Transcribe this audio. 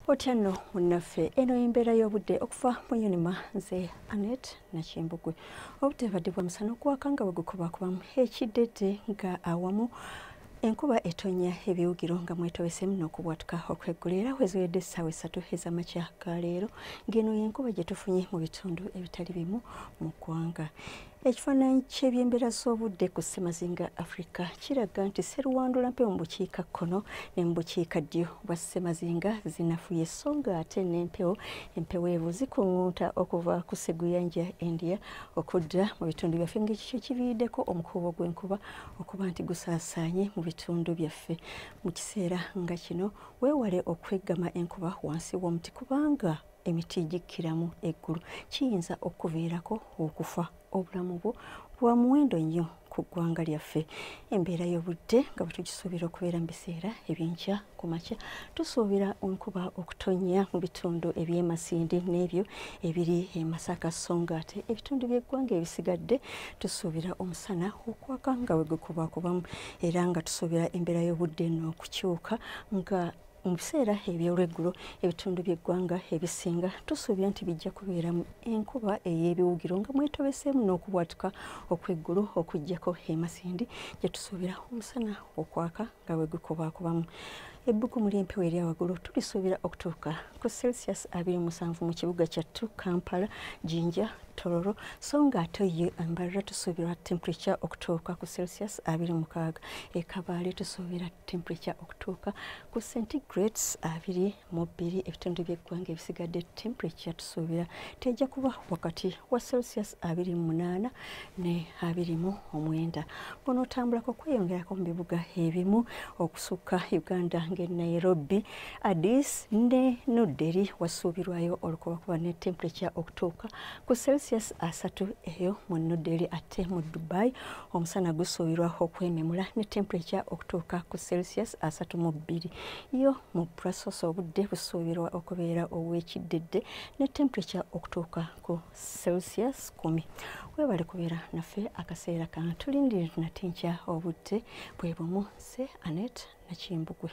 Otya nno munnaffe, eno embeera y'obudde okuva mu UNMA. Nze Anet Nakimbugwe. Obudde badde bwa musana okwaka nga bwe gukubakubamu ekiddedde, nga awamu enkuba etonnya ebiwugiro nga mwetobesemu n'okubwatuka okw'eggulu. Era weziwedde essaawa 3 ez'amakya ga leero, ng'eno y'enkuba gye tufunye mu bitundu ebitali bimu mu ggwanga. Ekifaananyi ky'ebyembeera z'obudde ku ssemazinga Africa kiraga nti sseruwandula mpewo mu bukiikakkono ne mu bukiikaddyo bwa ssemazinga zinafuye, so nga ate n'empewo empeweevu zikuŋŋunta okuva ku sseguyanja India okudda mu bitundu byaffe, ng'ekikyo kiviiriddeko omukuubo gw'enkuba okuba nti gusaasaanye mu bitundu byaffe. Mu kiseera nga kino weewale okweggama enkuba wansi w'omuti, kubanga emiti gikkiramu eggulu, kiyinza okuviirako okufa. Obulamu bwo bwa muwendo nnyo ku ggwanga lyaffe. Embeera y'obudde nga bwe tugisuubira okubeera mu biseera ebyenkya ku makya, tusuubira enkuba okutonnya mu bitundu eby'emasindi n'ebyo ebiri e Masaka, so nga ate ebitundu by'eggwanga ebisigadde tusuubira omusana okwaka nga bwe gukubakubamu. Era nga tusuubira embeera y'obudde eno okukyuka nga mu biseera eby'olweggulo ebitundu by'eggwanga ebisinga tusuubira nti bijja kubeeramu enkuba ey'ebiwugiro nga mwetobeseemu n'okubwatuka okw'eggulu, okuggyako emasindi gye tusuubira omusana okwaka nga bwe gukubakubamu. Ebbugumu ly'empewo erya waggulu tulisuubira okutuuka ku Celsius 27 mu kibuga kyattu Kampala, Jinja, Tororo, so nga ate ye Embalala tusuubira temperature okutuuka ku Celsius 26. E Kabaale tusuubira temperature okutuuka ku centigrades 22. Ebitundu by'eggwanga ebisigadde temperature tusuubira tejja kuba wakati wa Celsius 28 ne 29. Bw'onootambulako kweyongerako mu bibuga ebimu okusukka Uganda ng'e Nairobi, Addis ne New Delhi, wasuubirwayo olukubakuba ne temperature okutuuka ku Celsius 30 eyo mu New Delhi. Ate mu Dubai omusana gusuubirwa okwememula ne temperature okutuuka ku Celsius 32. Yo mu Brussels obudde busuubirwa okubeera obw'ekiddedde ne temperature okutuuka ku Celsius 10. Webale kubeera naffe akaseera kano, tulindire nate nkya obudde bwe bumu. Se Anet Nakimbugwe.